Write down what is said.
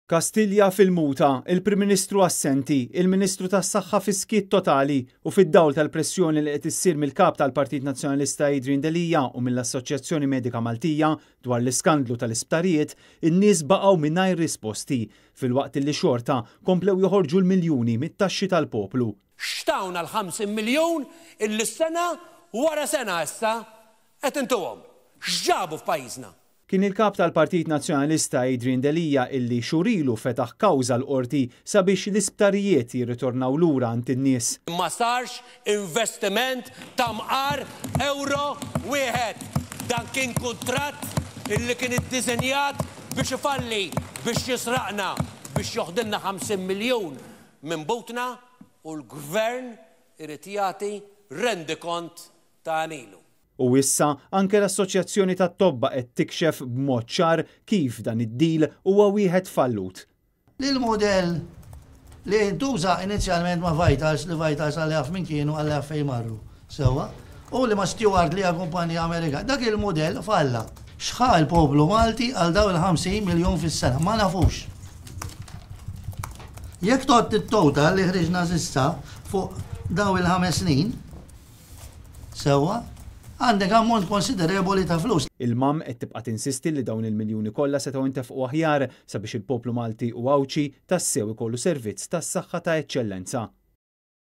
Kastilja fil-muta, il-Prim Ministru assenti, il-Ministru tas-Saħħa fis-skiet totali u fid-dawl tal-pressjoni li qed issir mill-Kap tal-Partit Nazzjonalista Adrian Delia u mill-Assoċjazzjoni Medika Maltija dwar l-iskandlu tal-isptarijiet, in-nies baqgħu mingħajr risposti, filwaqt li xorta komplew joħorġu l-miljuni mit-taxxi tal-poplu. X'tawna l-50 miljun illi sena wara sena issa qed intuhom? X'ġabu f'pajjiżna? Kien il-Kap tal-Partit Nazzjonalista Adrian Delia illi xhur ilu fetaħ kawża l-Qorti sabiex l-isptarijiet jirritornaw lura għand in-nies. Ma sarx investiment ta' mqar ewro wieħed. Dan kien kuntratt illi kien iddiżinjat biex ifalli, biex jisraqna, biex joħdilna 50 miljun minn butna u l-Gvern irid jagħti rendikont ta' għemilu. U issa anke l-Assoċjazzjoni tat-Tobba qed tikxef b'mod ċar kif dan id-deal huwa wieħed fallut. Li l-mudell li ntuża inizjalment ma' Vitals, li Vitals Alla jaf min kienu, Alla jaf fejn marru, sewwa, u li ma' Steward li hija kumpanija Amerikana, dak il-mudell falla. X'ħa l-poplu Malti għal dawn il-50 miljun fis-sena? Ma nafux. Jekk tgħodd it-total li ħriġna s'issa fuq dawn il-ħames snin, Sewwa, għandek ammont konsiderevoli ta' flus. Il-MAM qed tibqa' tinsisti li dawn il-miljuni kollha setgħu ntefqu aħjar sabiex il-poplu Malti u Għawdxi tassew ikollu servizz tas-saħħa ta' eċċellenza.